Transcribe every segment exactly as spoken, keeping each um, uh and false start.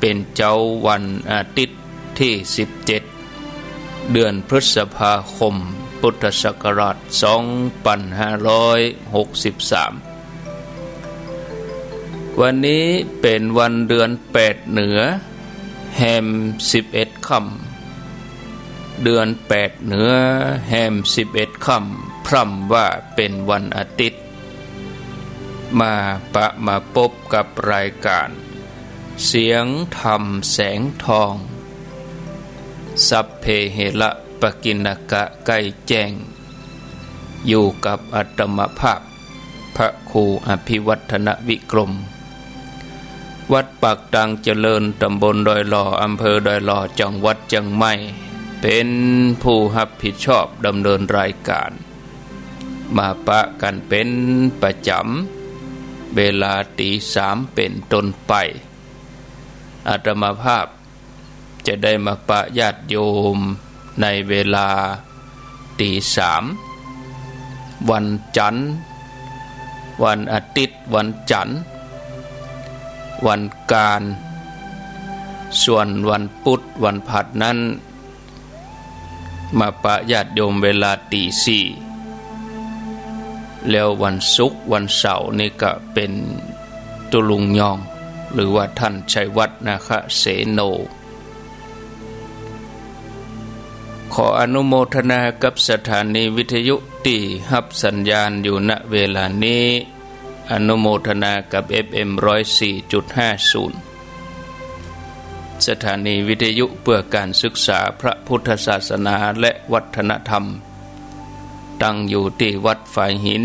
เป็นเจ๊าวันอาทิตย์ตี้สิบเจ็ด เดือนพฤษภาคม พุทธศักราชสองปันห้าร้อยหกสิบสาม วันนี้เป๋นวันเดือนแปดเหนือ แฮมสิบเอ็ดค่ำ เดือนแปดเหนือ แฮมสิบเอ็ดค่ำ พร่ำว่าเป๋นวันอาทิตย์ มาปะมาปบกับรายก๋าน เสียงธรรมแสงทอง สัพเพเหระปกิณณกะใก้แจ้ง อยู่กับอาตมาภาพ พระครูอภิวัฒนวิกรม วัดปากตางเจริญ ต๋ำบลดอยหล่อ อำเภอดอยหล่อ จังหวัดเจียงใหม่ เป๋นผู้ฮับผิดชอบดำเนินรายก๋าน มาปะกั๋นเป๋นประจ๋ำ เวลาตี๋สามเป๋นต้นไป อาตมาภาพจะได้มาปะญาติโยมในเวลาตี๋สาม วันจันทร์ วันอาทิตย์ วันจันทร์ วันกาล ส่วนวันปุธ วันพฤหัสนั้น มาปะญาติโยมเวลาตี๋สี่ แล้ววันศุกร์วันเสาร์นี่ก็เป๋นตุ๊ลุงยอง หรือว่าท่านชัยวัฒน์นาคเสโน ขออนุโมทนากับสถานีวิทยุตี้ฮับสัญญาณอยู่ ณ เวลานี้ อนุโมทนากับ เอฟเอ็ม ร้อยสี่จุดห้าศูนย์ สถานีวิทยุเพื่อการศึกษาพระพุทธศาสนาและวัฒนธรรม ตั้งอยู่ตี้วัดฝายหิน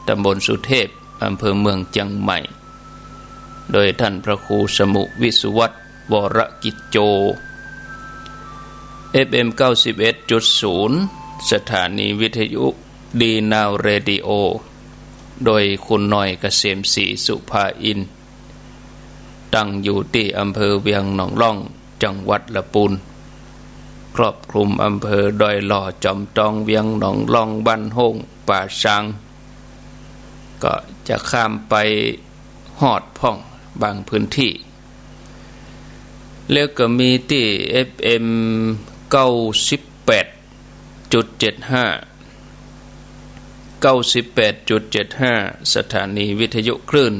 ต๋ำบลสุเทพ อำเภอเมืองเจียงใหม่ โดยท่านพระครูสมุห์ วิสุวัฒน์ วรกิจโจ เอฟเอ็ม เก้าสิบเอ็ดจุดศูนย์ สถานีวิทยุดีนาวเรดิโอ โดยคุณหน่อย เกษมศรีสุภาอินทร์ ตั้งอยู่ตี้อำเภอเวียงหนองล่อง จังหวัดละปูน ครอบคลุมอำเภอดอยหล่อ จอมตอง เวียงหนองล่อง บ้านโฮ่ง ป่าซาง ก็จะข้ามไปฮอดพ่องบางพื้นตี้ แล้วก็มีตี้ เอฟเอ็ม เก้าสิบแปดจุดเจ็ดห้า เก้าสิบแปดจุดเจ็ดห้า สถานีวิทยุคลื่น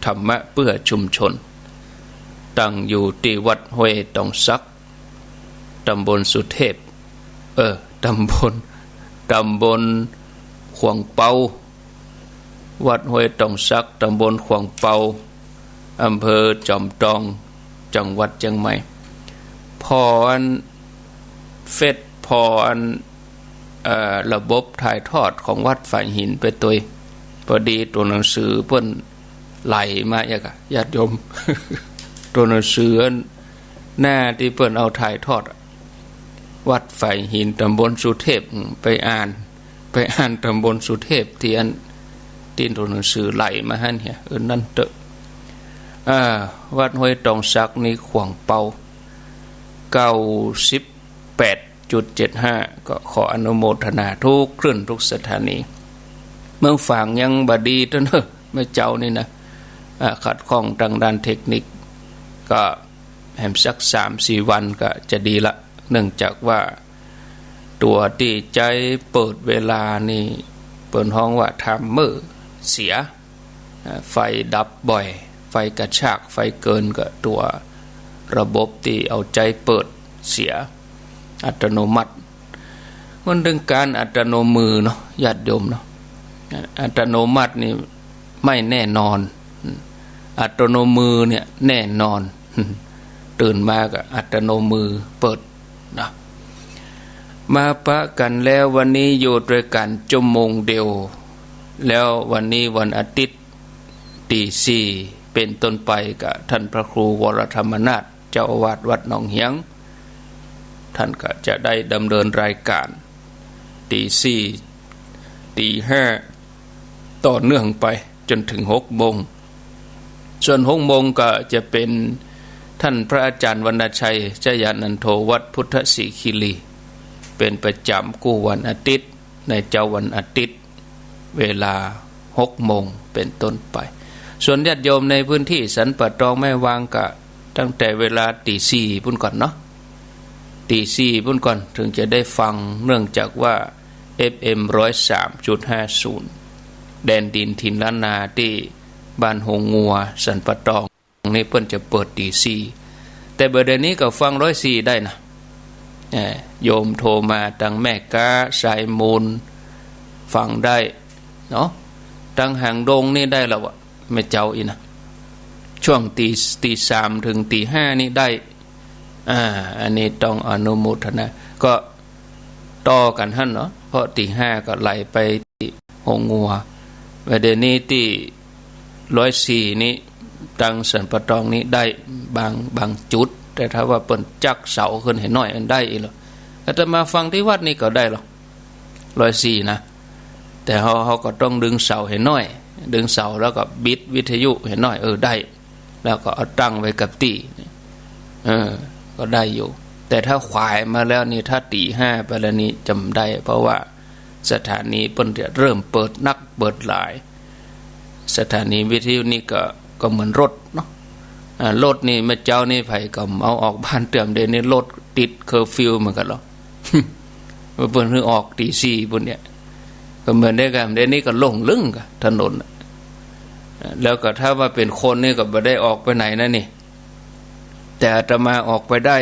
ธรรมะเพื่อชุมชน ตั้งอยู่ตี้วัดห้วยตองสัก ต๋ำบลสุเทพ เออ ต๋ำบล ต๋ำบลขวางเปา วัดห้วยตองสัก ต๋ำบลขวางเปา อำเภอจอมตอง จังหวัดเจียงใหม่ ผ่ออันเฟซ ผ่ออัน เอ่อ ระบบถ่ายทอดของวัดฝายหินไปตวย พอดีตั๋วหนังสือเปิ้นไหลมาเยียะกะ ญาติโยม ตั๋วหนังสืออันหน้าตี้เปิ้นเอาถ่ายทอดอะ วัดฝายหิน ต๋ำบลสุเทพ อืม ไปอ่าน ไปอ่านต๋ำบลสุเทพตี้อัน ตี้ตั๋วหนังสือไหลมาหั้นเหีย เออ นั้นเต๊อะ อ่า วัดห้วยตองสักนี่ขวางเปา เก้าสิบแปดจุดเจ็ดห้า ก็ขออนุโมทนาทุกคลื่นทุกสถานี เมืองฝางยังบ่ดีเต้าเน่อ เมื่อเจ๊านี่นะ อ่า ขัดข้องตางด้านเทคนิค ก็แหมสักสามสี่วันก็จะดีละ เนื่องจากว่า ตั๋วตี้ใจ๊เปิดเวลานี่ เปิ้นฮ้องว่าไทม์เมอร์เสีย อ่า ไฟดับบ่อย ไฟกระชาก ไฟเกิน ก็ตั๋วระบบตี้เอาใจ๊เปิดเสีย อัตโนมัติ มันเถิงก๋านอัตโนมือเนาะ ญาติโยมเนาะ อัตโนมัตินี่ไม่แน่นอน อัตโนมือเนี่ยแน่นอน ตื่นมาก็อัตโนมือเปิดนะ มาปะกั๋นแล้ววันนี้อยู่ตวยกั๋นจั่วโมงเดียว แล้ววันนี้วันอาทิตย์ ตี๋สี่เป๋นต้นไป กับท่านพระครูวรธรรมนาถ เจ้าอาวาสวัดหนองเหียง ท่านก็จะได้ดำเนินรายก๋าน ตี๋สี่ ตี๋ห้า ต่อเนื่องไปจ๋นเถิงหกโมง ส่วนหกโมงก็จะเป๋นท่านพระอาจารย์วรรณชัย ชยานันโท วัดพุทธสิขิลี เป๋นประจ๋ำกู้วันอาทิตย์ ในเจ๊าวันอาทิตย์ เวลาหกโมงเป๋นต้นไป ส่วนญาติโยมในพื้นตี้สันป่าตอง แม่วาง ก็ ตั้งแต่เวลาตีสี่ปุ้นก่อนเนาะ ตีสี่ปุ้นก่อน เถิงจะได้ฟัง เนื่องจากว่า เอฟเอ็ม ร้อยสามจุดห้าศูนย์ แดนดินถิ่นล้านนา ตี้บ้านโฮงงัว สันป่าตอง นี่เปิ้นจะเปิดตีสี่ แต่บ่าเดี่ยวนี้ก็ฟังร้อยสี่ได้นะ เอ่อ โยมโทรมาตังแม่ก๊า สายมูล ฟังได้เนาะ ตังหางดงนี่ได้แล้วอะ แม่เจ้าอี้นะ ช่วงตี ตีสามเถิงตีห้านี่ได้ อ่า อันนี้ต้องอนุโมทนา ก็ต่อกั๋นหั้นเนาะ เพราะตีห้าก็ไหลไปตี้โฮงงัว บ่าเดี่ยวนี้ตี้ ร้อยสี่นี่ ตังสันป่าตองนี่ได้บาง บางจุด แต่ถ้าว่าเปิ้นจักเสาขึ้นหื้อหน้อย อันได้อี้เหรอ อาตมาฟังตี้วัดนี่ก็ได้เหรอ ร้อยสี่นะ แต่เฮา เฮาก็ต้องดึงเสาหื้อหน้อย ดึงเสาแล้วก็บิดวิทยุหื้อหน้อย เออ ได้ แล้วก็เอาตั้งไว้กับตี้ เออ ก็ได้อยู่ แต่ถ้าขวายมาแล้วนี่ ถ้าตีห้าไปแล้วนี่จะบ่ได้ เพราะว่าสถานีเปิ้นจะเริ่มเปิดนักเปิดหลาย สถานีวิทยุนี่ก็ ก็เหมือนรถเนาะ อ่า รถนี่เมื่อเจ๊านี่ใผก็บ่เอาออกบ้านเตื้อ เดี๋ยวนี้รถติดเคอร์ฟิวเหมือนกั๋นเหรอ เปิ้นหื้อออกตีสี่ปุ้นเนี่ย ก็เหมือนเดียวกั๋น เดี๋ยวนี้ก็โล่งลึงกั๋นถนนน่ะ แล้วก็ถ้าว่าเป๋นคนนี่ก็บ่ได้ออกไปไหนนะนี่ แต่อาตมาออกไปได้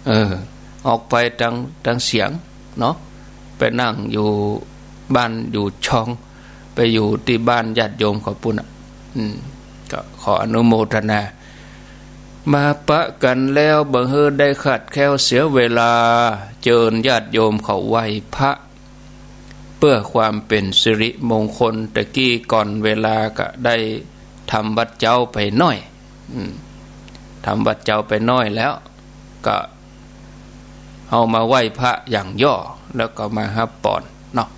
เออ ออกไปตัง ตังเสียงเนาะ ไปนั่งอยู่บ้านอยู่ช่อง ไปอยู่ตี้บ้านญาติโยมเขาปุ้นน่ะ อืม ก็ขออนุโมทนา มาปะกั๋นแล้วบ่หื้อได้ขาดแคลนเสียเวลา เจิญญาติโยมเขาไหว้พระ เปื้อความเป๋นสิริมงคล ตะกี้ก่อนเวลาก็ได้ทำวัตรเจ๊าไปหน้อย อืม ทำวัตรเจ๊าไปหน้อยแล้ว ก็เฮามาไหว้พระอย่างย่อ แล้วก็มาฮับปอนเนาะ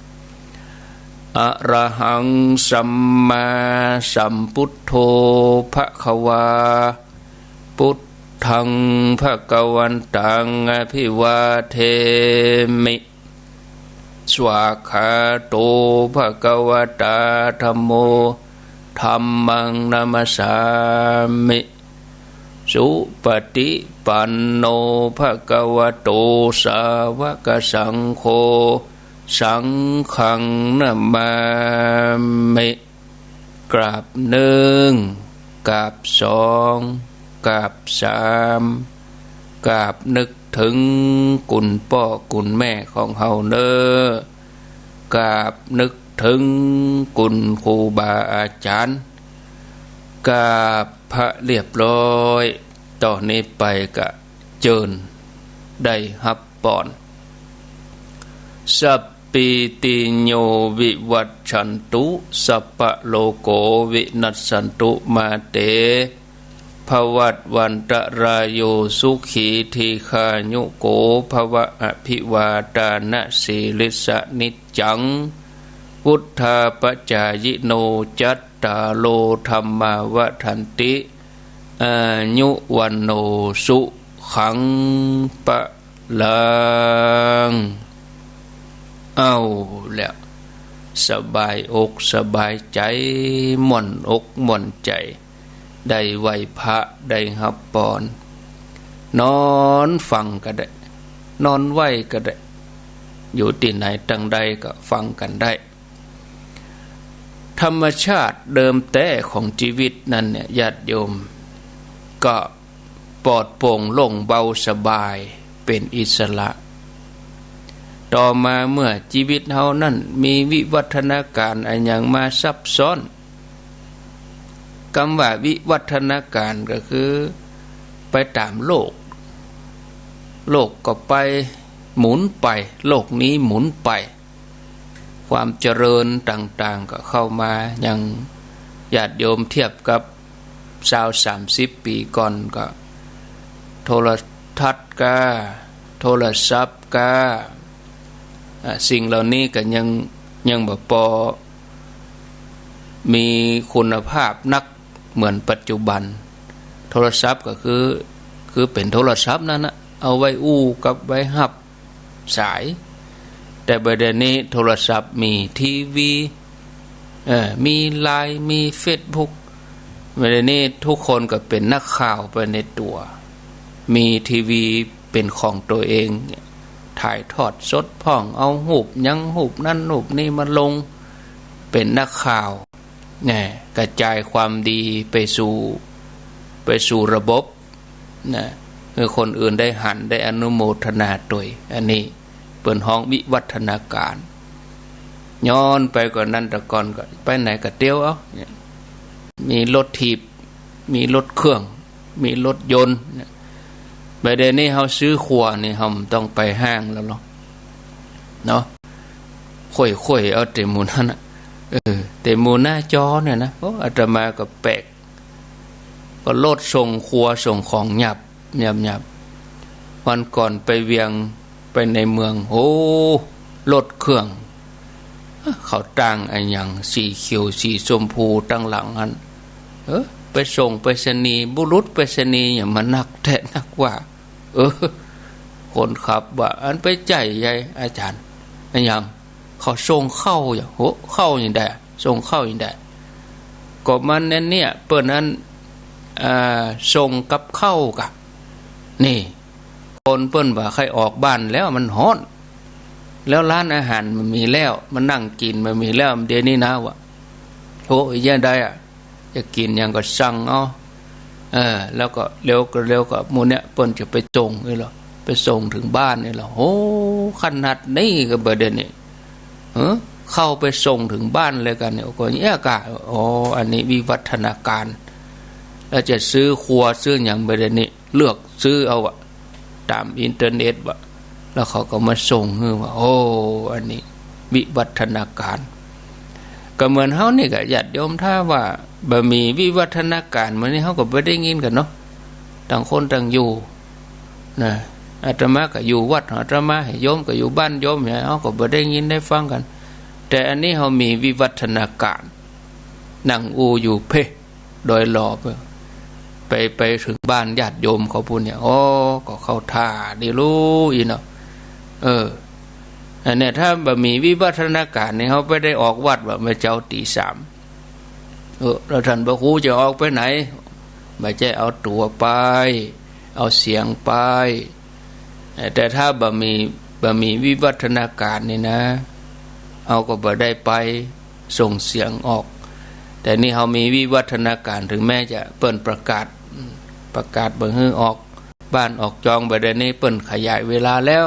อะระหังสัมมาสัมพุทโธภะคะวา พุทธังภะคะวันตังอะภิวาเทมิ สวากขาโตภะคะวะตาธัมโม ธัมมังนะมัสสามิ สุปะฏิปันโนภะคะวะโตสาวะกะสังโฆ สังฆังนะมามิ กราบนึ่ง กราบสอง กราบสาม กราบนึกเถิงกุณป้อกุณแม่ของเฮาเน่อ กราบนึกเถิงกุณครูบาอาจ๋ารย์ กราบพระเรียบร้อย ต่อนี้ไปก็เจิญได้ฮับปอน สัพ ปีติโยวิวัชชันตุ สัพพะโรโควินัสสันตุ มาเต ภวัตวันตะราโย สุขีทีฆายุโกภวะ อะภิวาทานะสีลิสสะนิจจัง วุฑฒาปะจายิโน จัตตาโรธัมมาวัฑฒันติ อายุวัณโณ สุขัง พะลัง เอาละ สบายอกสบายใจ๋ ม่วนอกม่วนใจ๋ ได้ไหว้พระ ได้ฮับปอน นอนฟังก็ได้ นอนไหว้ก็ได้ อยู่ตี้ไหนตังใดก็ฟังกั๋นได้ ธรรมชาติเดิมแต๊ของจีวิตนั้นเนี่ย ญาติโยม ก็ปลอดโปร่งโล่งเบาสบาย เป๋นอิสระ ต่อมาเมื่อจีวิตเฮานั้นมีวิวัฒนาก๋ารอะหยังมาซับซ้อน กำว่าวิวัฒนาก๋ารก็คือไปต๋ามโลก โลกก็ไปหมุนไป โลกนี้หมุนไป ความเจริญต่างๆ ก็เข้ามา อย่างญาติโยมเทียบกับซาวสามสิบปี๋ก่อนก็ โทรทัศน์ก้า โทรศัพท์ก้า อ่า สิ่งเหล่านี้ก็ยัง ยังบ่ปอมีคุณภาพนักเหมือนปัจจุบัน โทรศัพท์ก็คือ คือเป๋นโทรศัพท์นั่นนะ เอาไว้อู้กับไว้ฮับ สาย แต่บ่าเดี่ยวนี้โทรศัพท์มีทีวี เอ่อ มีไลน์ มีเฟซบุ๊ก เดี๋ยวนี้ทุกคนก็เป๋นนักข่าวไปในตั๋ว มีทีวีเป๋นของตั๋วเอง ถ่ายทอดสดพ่อง เอาฮูปหยัง ฮูปนั้นฮูปนี้มาลง เป๋นนักข่าว แน่ กระจายความดีไปสู่ ไปสู่ระบบ นะ หื้อคนอื่นได้หัน ได้อนุโมทนาตวย อันนี้เปิ้นฮ้องวิวัฒนาการ ย้อนไปก่อนนั้น แต่ก่อนก็ไปไหนก็เตียวเอา เนี่ย มีรถถีบ มีรถเครื่อง มีรถยนต์ เนี่ย บ่าเดี๋ยวนี้เฮาซื้อครัวนี่ เฮาบ่ต้องไปห้างแล้วหรอก เนาะ ค่อยๆ เอาแต่หมู่นั้นน่ะ เออ แต่หมู่หน้าจอเนี่ยนะ โอ้ อาตมาก็แปลก ก็รถส่งครัวส่งของหยับ หยับ หยับ วันก่อนไปเวียง ไปในเมือง โอ้ รถเครื่อง เขาตั้งอะหยังสีเขียวสีชมพูตังหลังหั้น เออ ไปส่งไปรษณีย์ บุรุษไปรษณีย์หยังมานักแต๊นักว่า เออ คนขับว่า อันไปใจ๋ใหญ่ อาจ๋ารย์ อะหยัง เขาส่งข้าวหยัง โห ข้าวหยังใด ส่งข้าวหยังใด ก็มันอันเนี่ย เปิ้นอัน อ่า ส่งกับข้าวก่ะ นี่ คนเปิ้นบ่ใค่ออกบ้านแล้ว มันฮ้อน แล้วร้านอาหารบ่มีแล้ว มานั่งกิ๋นบ่มีแล้ว เดี๋ยวนี้นะวะ โห เยียะใดอะ จะกิ๋นหยังก็สั่งเอา เออ แล้วก็เร็วก็เร็วก็หมู่เนี่ย เปิ้นจะไปส่งนี่ลอ ไปส่งเถิงบ้านนี่ลอ โห ขนาดนี้ก็บ่าเดี๋ยวนี้ เออ เข้าไปส่งเถิงบ้านเลยกั๋นเนี่ย ก็เยียะก่ะ อ๋อ อันนี้วิวัฒนาการ แล้วจะซื้อครัวซื้อหยังบ่าเดี๋ยวนี้ เลือกซื้อเอาอะ ต๋ามอินเทอร์เน็ตวะ แล้วเขาก็มาส่งหื้อวะ โอ้ อันนี้วิวัฒนาการ ก็เหมือนเฮานี่ก่ะ ญาติโยม ถ้าว่าบ่มีวิวัฒนาการ มื้อนี้เฮาก็บ่ได้ยินกั๋นเนาะ ต่างคนต่างอยู่ นะ อาตมาก็อยู่วัดอาตมา โยมก็อยู่บ้านโยม เฮาก็บ่ได้ยินได้ฟังกั๋น แต่อันนี้เฮามีวิวัฒนาการ นั่งอู้อยู่เพ่ ดอยหล่อไป ไป ไปเถิงบ้านญาติโยมเขาปู้นเนี่ย โอ้ ก็เข้าท่าดีลูกอี้เนาะ เออ อันเนี่ย ถ้าบ่มีวิวัฒนาการนี่ เฮาไปได้ออกวัดบ่า เมื่อเจ๊าตี๋สาม เออ แล้วต้านพระครูจะออกไปไหน บ่ใจ้เอาตั๋วไป เอาเสียงไป แต่ถ้าบ่มี บ่มีวิวัฒนาการนี่นะ เฮาก็บ่ได้ไป ส่งเสียงออก แต่นี่เฮามีวิวัฒนาการ เถิงแม้จะเปิ้นประกาศ ประกาศบ่หื้อออกบ้านออกจอง บ่าเดี๋ยวนี้เปิ้นขยายเวลาแล้ว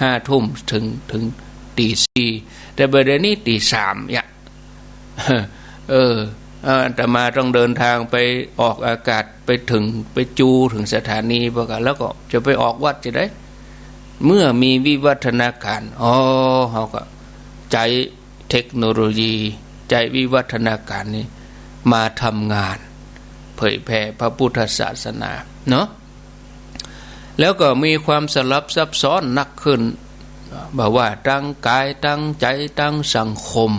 ห้าทุ่มเถิง เถิงตี๋สี่ แต่บ่าเดี๋ยวนี้ตี๋สามเยียะ เออ เออ อาตมาต้องเดินทางไปออกอากาศ ไปเถิง ไปจูเถิงสถานี ประกาศ แล้วก็จะไปออกวัดจะได้ เมื่อมีวิวัฒนาการ อ๋อ เฮาก็ใจ๊ เทคโนโลยี ใจ๊วิวัฒนาการนี้มาทำงานเผยแผ่พระพุทธศาสนาเนาะ แล้วก็มีความสลับซับซ้อนนักขึ้น บ่ว่าตังก๋าย ตังใจ๋ ตังสังคม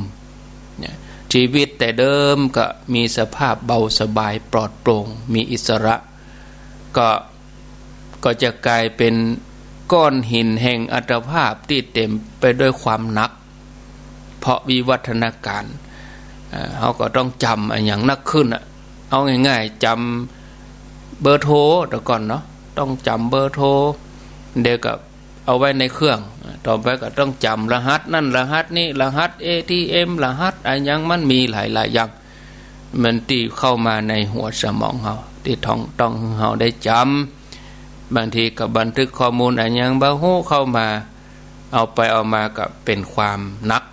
เนี่ย ชีวิตแต่เดิมก็มีสภาพเบาสบายปลอดโปร่ง มีอิสระ ก็ ก็จะก๋ายเป๋นก้อนหินแห่งอัตภาพตี้เต๋มไปด้วยความหนัก เพราะวิวัฒนาการ เอ่อ เฮาก็ต้องจ๋ำอะหยังนักขึ้นอะ เอาง่ายๆ จ๋ำเบอร์โทรแต่ก่อนเนาะ ต้องจ๋ำเบอร์โทร เดี๋ยวก็เอาไว้ในเครื่อง ต่อไปก็ต้องจ๋ำรหัสนั่นรหัสนี้ รหัสเอทีเอ็ม รหัสอะหยัง มันมีหลายๆ อย่าง มันตี้เข้ามาในหัวสมองเฮา ตี้ต้อง ต้องหื้อเฮาได้จ๋ำ บางทีก็บันทึกข้อมูลอะหยังบ่ฮู้เข้ามา เอาไปเอามาก็เป๋นความหนัก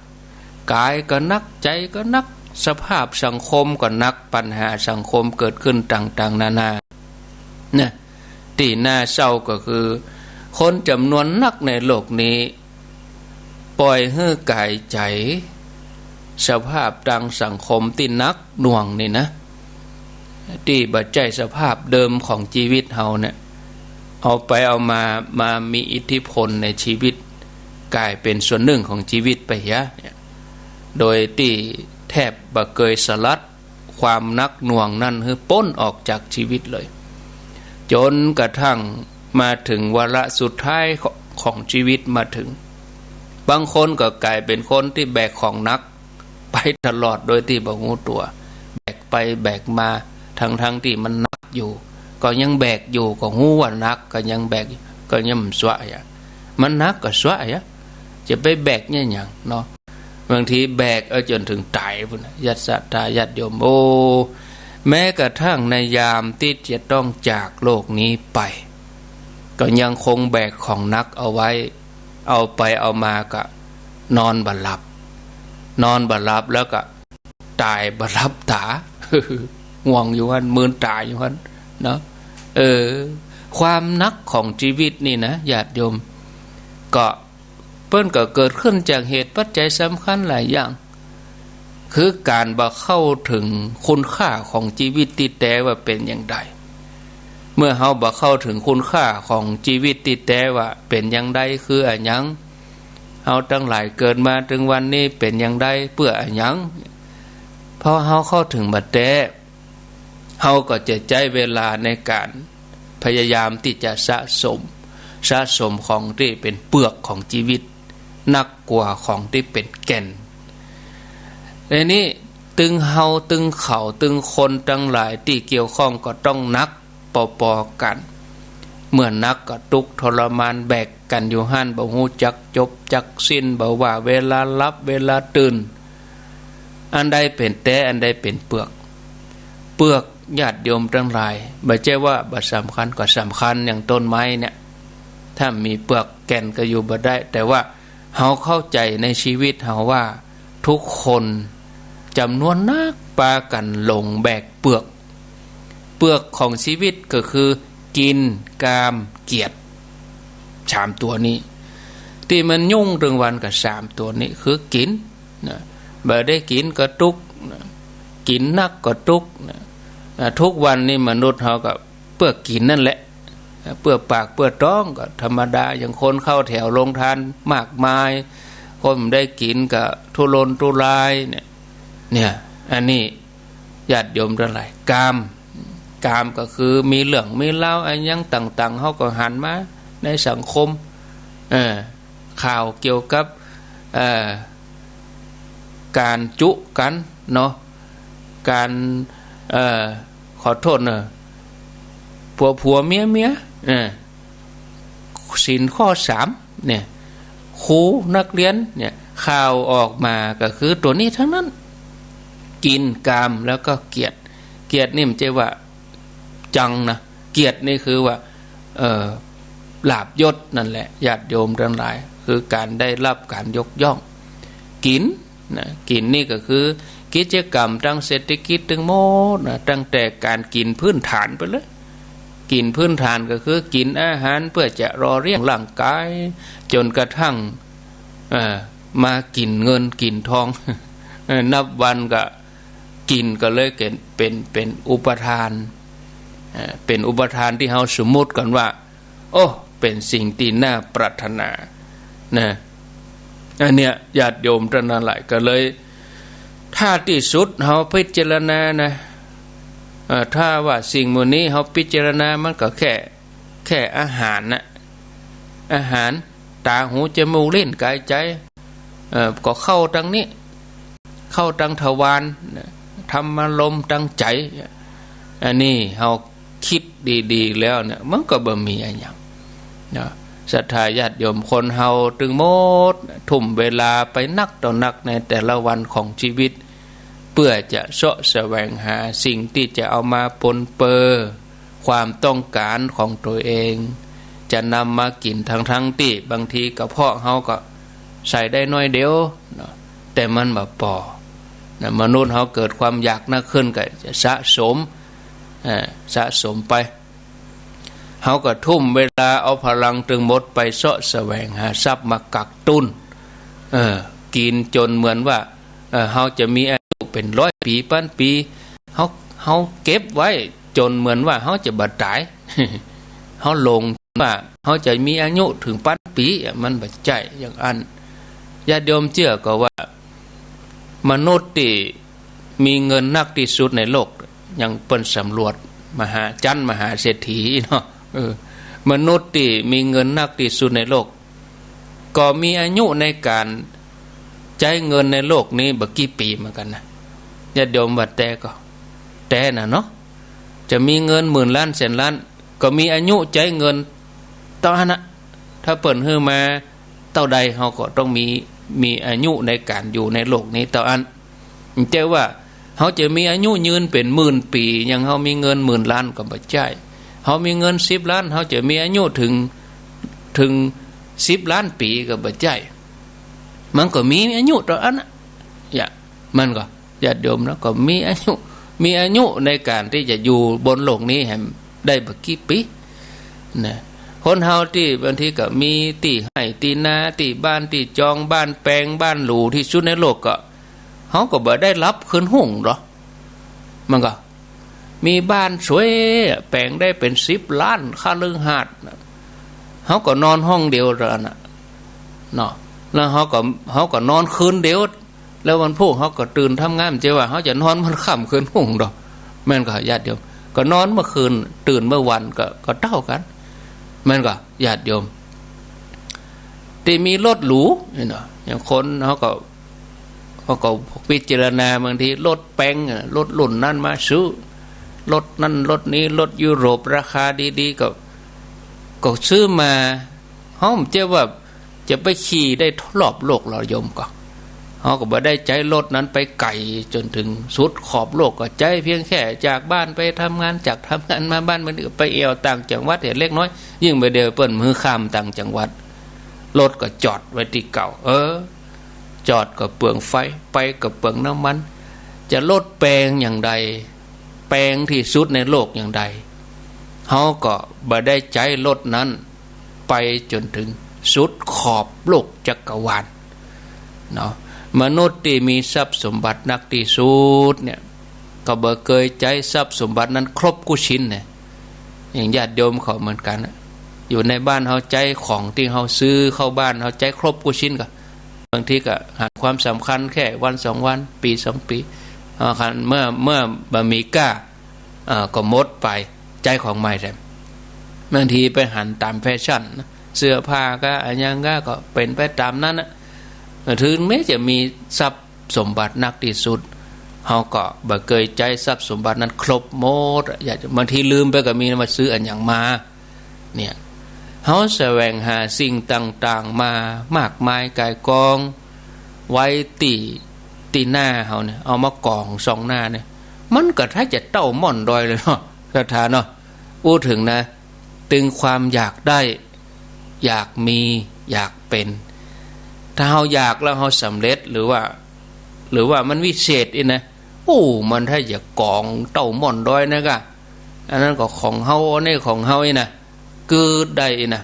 ก๋ายก็หนัก ใจ๋ก็หนัก สภาพสังคมก็หนัก ปัญหาสังคมเกิดขึ้นต่างๆ นานา นะ ตี้น่าเศร้าก็คือ คนจ๋ำนวนนักในโลกนี้ ป่อยหื้อก๋ายใจ๋ สภาพตางสังคมตี้หนักหน่วงนี่นะ ตี้บ่ใจ้สภาพเดิมของจีวิตเฮาเนี่ย เอาไปเอามา มามีอิทธิพลในจีวิต ก๋ายเป๋นส่วนนึ่งของจีวิตไปเหีย โดยตี้แทบบ่เกยสลัด ความหนักหน่วงนั้นหื้อป๊นออกจากจีวิตเลย จ๋นกระทั่งมาเถิงวาระสุดท้ายของ ของจีวิตมาเถิง บางคนก็ก๋ายเป๋นคนตี้แบกของหนักไปตลอดโดยตี้บ่ฮู้ตั๋ว แบกไปแบกมา ตังๆ ตี้มันหนักอยู่ ก็ยังแบกอยู่ ก็ฮู้ว่าหนัก ก็ยังแบกอยู่ ก็ยังบ่ซัวะอะ มันหนักก็ซัวะอะ จะไปแบกเนี่ยหยังเนาะ บางทีแบกเอาจ๋นเถิงต๋ายปู้นนะ ญาติศรัทธาญาติโยม โอ้ แม้กระทั่งในยามตี้จะต้องจากโลกนี้ไป ก็ยังคงแบกของหนักเอาไว้ เอาไปเอามาก็นอนบ่หลับ นอนบ่หลับแล้วก็ต๋ายบ่หลับต๋า ง่วงอยู่หั้น มึนต๋าอยู่หั้นเนาะ เออ ความหนักของจีวิตนี่นะ ญาติโยม ก็ เปิ้นก็เกิดขึ้นจากเหตุปัจจัยสำคัญหลายอย่าง คือก๋านบ่เข้าเถิงคุณค่าของจีวิตตี้แต๊ว่าเป๋นอย่างใด เมื่อเฮาบ่เข้าเถิงคุณค่าของจีวิตตี้แต๊ว่าเป๋นอย่างใด คืออะหยัง เฮาตังหลายเกิดมาเถิงวันนี้เป๋นอย่างใด เปื้ออะหยัง พอเฮาเข้าเถิงบ่แต๊ เฮาก็จะใจ๊เวลาในก๋านพยายามตี้จะสะสม สะสมของตี้เป๋นเปือกของจีวิต นักกว่าของตี้เป๋นแก่น ในนี้ตึงเฮาตึงเขาตึงคนตังหลายตี้เกี่ยวข้องก็ต้องหนักปอๆ กั๋น เมื่อหนักก็ตุ๊กข์ทรมานแบกกั๋นอยู่หั้น บ่ฮู้จักจบจักสิ้น บ่ว่าเวลาหลับเวลาตื่น อันใดเป๋นแต๊ อันใดเป๋นเปือก เปือกญาติโยมตังหลาย บ่ใจ้ว่าบ่สำคัญ ก็สำคัญ อย่างต้นไม้เนี่ย ถ้าบ่มีเปือกแก่นก็อยู่บ่ได้ แต่ว่าเฮาเข้าใจ๋ในจีวิตเฮาว่าทุกคนจ๋ำนวนนักปากั๋นหลงแบกเปือก เปือกของจีวิตก็คือกิ๋น กาม เกียรติ สามตั๋วนี้ ตี้มันยุ่งตึงวันก็สามตั๋วนี้ คือกิ๋นนะ บ่ได้กิ๋นก็ตุ๊กข์นะ กิ๋นนักก็ตุ๊กข์นะ อ่า ทุกวันนี้มนุษย์เฮาก็เปื้อกิ๋นนั่นแหละ เปื้อปากเปื้อต๊องก็ธรรมดา อย่างคนเข้าแถวโฮงตานมากมาย คนบ่ได้กิ๋นก็ทุรนทุรายเนี่ย เนี่ย อันนี้ ญาติโยมตังหลาย กาม กามก็คือมีเรื่องมีราวอะหยังต่างๆ เฮาก็หันมาในสังคม เอ่อ ข่าวเกี่ยวกับ เอ่อ ก๋านจุ๊กั๋นเนาะ ก๋าน เอ่อ ขอโต้ษเนาะ ผัวๆ เมียๆ เออ ศีลข้อสามเนี่ย ครูนักเรียนเนี่ย ข่าวออกมาก็คือตั๋วนี้ตังนั้น กิ๋น กาม แล้วก็เกียรติ เกียรตินี่บ่ใจ้ว่าจังนะ เกียรตินี่คือว่า เอ่อ ลาภยศนั่นแหละ ญาติโยมตังหลาย คือก๋านได้รับก๋านยกย่อง กิ๋นนะ กิ๋นนี่ก็คือกิจกรรมตางเศรษฐกิจตึงหมดนะ ตั้งแต่ก๋านกิ๋นพื้นฐานไปเลย กิ๋นพื้นฐานก็คือกิ๋นอาหารเปื้อจะหล่อเลี้ยงร่างก๋าย จ๋นกระทั่ง เอ่อ มากิ๋นเงินกิ๋นทอง เอ่อ นับวันก็กิ๋นก็เลยเป๋น เป๋น เป๋นอุปาทาน เอ่อ เป๋นอุปาทานตี้เฮาสมมุติกั๋นว่า โอ้ เป๋นสิ่งตี้น่าปรารถนา นะ อันเนี้ย ญาติโยมตังหลายก็เลย ถ้าตี้สุดเฮาพิจารณานะ เอ่อ ถ้าว่าสิ่งหมู่นี้เฮาพิจารณามันก็แค่ แค่อาหารนะ อาหาร ต๋า หู จ๋มูก ลิ้น ก๋าย ใจ๋ เอ่อ ก็เข้าตางนี้ เข้าตางทวารนะ ธรรมารมณ์ตางใจ๋ อันนี้เฮา กึ๊ดดีๆ แล้วเนี่ย มันก็บ่มีอะหยังเนาะ ศรัทธาญาติโยม คนเฮาตึงหมดทุ่มเวลาไปนักต่อนักในแต่ละวันของจีวิต เปื้อจะเซาะแสวงหาสิ่งตี้จะเอามาปนเปื้อความต้องก๋านของตั๋วเอง จะนำมากิ๋น ตังๆ ตี้บางทีกระเพาะเฮาก็ใส่ได้น้อยเดียวเนาะ แต่มันบ่ปอนะ มนุษย์เฮาเกิดความอยากนักขึ้นก็จะสะสม เอ่อ สะสมไป เฮาก็ทุ่มเวลาเอาพลังตึงหมดไปเซาะแสวงหาทรัพย์มากักตุน เออ กิ๋นจ๋นเหมือนว่า เออ เฮาจะมีอายุเป๋นร้อยปี๋ ปันปี๋ เฮา เฮาเก็บไว้จ๋นเหมือนว่าเฮาจะบ่ต๋าย เฮาหลงว่าเฮาจะมีอายุเถิงปันปี๋ มันบ่ใจ้อย่างอั้น ญาติโยมเจื้อก่อว่า มนุษย์ตี้มีเงินนักตี้สุดในโลก อย่างเปิ้นสำรวจมหา จั๊นมหาเศรษฐีเนาะ เออ มนุษย์ตี้มีเงินนักตี้สุดในโลก ก็มีอายุในก๋านใจ๊เงินในโลกนี้บ่กี่ปี๋เหมือนกั๋นนะ ญาติโยมว่าแต๊ก่อ แต๊น่ะเนาะ จะมีเงินหมื่นล้านแสนล้าน ก็มีอายุใจ๊เงินเต้าอั้นนะ ถ้าเปิ้นหื้อมาเต้าใด เฮาก็ต้องมี มีอายุในก๋านอยู่ในโลกนี้เต้าอั้น บ่ใจ้ว่าเฮาจะมีอายุยืนเป๋นหมื่นปี๋ อย่างเฮามีเงินหมื่นล้านก็บ่ใจ้ เฮามีเงินสิบล้าน เฮาจะมีอายุเถิง เถิงสิบล้านปี๋ก็บ่ใจ้ มันก็มีอายุเต้าอั้นนะ อย่า มันก็ ญาติโยมนะ ก็มีอายุ มีอายุในก๋านตี้จะอยู่บนโลกนี้แหมได้บ่กี่ปี๋นะ คนเฮาตี้บางทีก็มีตี้ไฮ่ตี้นา ตี้บ้านตี้จอง บ้านแปง บ้านหรูตี้สุดในโลก ก็ เฮาก็บ่ได้หลับคืนฮุ่งดอก มันก็ มีบ้านสวย แปงได้เป๋นสิบล้าน คฤหาสน์นะ เฮาก็นอนห้องเดียวเต้าอั้นนะ เนาะ แล้วเฮาก็ เฮาก็นอนคืนเดียว แล้ววันพูกเฮาก็ตื่นทำงาน บ่ใจ้ว่าเฮาจะนอนวันค่ำคืนฮุ่งดอก แม่นก่อ ญาติโยม ก็นอนเมื่อคืน ตื่นเมื่อวันก็ ก็เต้ากั๋น แม่นก่อ ญาติโยม ตี้มีรถหรูนี่เนาะ อย่างคนเฮาก็ เฮาก็พิจารณา บางทีรถแปงอะ รถรุ่นนั้นมาซื้อ รถนั้นรถนี้ รถยุโรปราคาดีๆ ก็ ก็ซื้อมา เฮาบ่ใจ้ว่าจะไปขี่ได้รอบโลกหรอกโยมก่อ เฮาก็บ่ได้ใจ๊รถนั้นไปไก๋จ๋นเถิงสุดขอบโลก ก็ใจ๊เพียงแค่จากบ้านไปทำงาน จากทำงานมาบ้าน บางทีก็ไปแอ่วต่างจังหวัดแหมเล็กน้อย ยิ่งบ่าเดี่ยวเปิ้นหื้อข้ามต่างจังหวัด รถก็จอดไว้ตี้เก่า เออ จอดก็เปลืองไฟ ไปก็เปลืองน้ำมัน จะรถแปงอย่างใด แปงตี้สุดในโลกอย่างใด เฮาก็บ่ได้ใจ๊รถนั้นไปจ๋นเถิงสุดขอบโลกจักรวาลเนาะ มนุษย์ตี้มีทรัพย์สมบัตินักตี้สุดเนี่ย ก็บ่เกยใจ๊ทรัพย์สมบัตินั้นครบกู้ชิ้นเนี่ย อย่างญาติโยมเขาเหมือนกั๋นนะ อยู่ในบ้านเฮาใจ๊ของตี้เฮาซื้อเข้าบ้าน เฮาใจ๊ครบกู้ชิ้นก่อ บางทีก็หันความสำคัญแค่วันสองวัน ปี๋สองปี๋ อ่า คันเมื่อ เมื่อบ่มีก้า อ่า ก็หมดไป ใจ๊ของใหม่แทน บางทีไปหันต๋ามแฟชั่นนะ เสื้อผ้าก้า อะหยังก้า ก็เป๋นไปต๋ามนั้นนะ เถิงแม้จะมีทรัพย์สมบัตินักตี้สุด เฮาก็บ่เกยใจ๊ทรัพย์สมบัตินั้นครบหมดอะ ญาติโยม บางทีลืมไปก็มี ว่าซื้ออะหยังมา เนี่ย เฮาแสวงหาสิ่งต่างๆ มามากมายก่ายกอง ไว้ตี้ ตี้หน้าเฮาเนี่ย เอามากองส่องหน้าเนี่ย มันก็ถ้าจะเต้าม่อนดอยเลยเนาะ ศรัทธาเนาะ อู้เถิงนะ ตึงความอยากได้ อยากมี อยากเป๋น ถ้าเฮาอยากแล้วเฮาสำเร็จ หรือว่า หรือว่ามันวิเศษอี้นะ โอ้ มันถ้าจะกองเต้าม่อนดอยนะก้า อันนั้นก็ของเฮา อันนี้ของเฮาอี้นะ กึ๊ดได้อี้นะ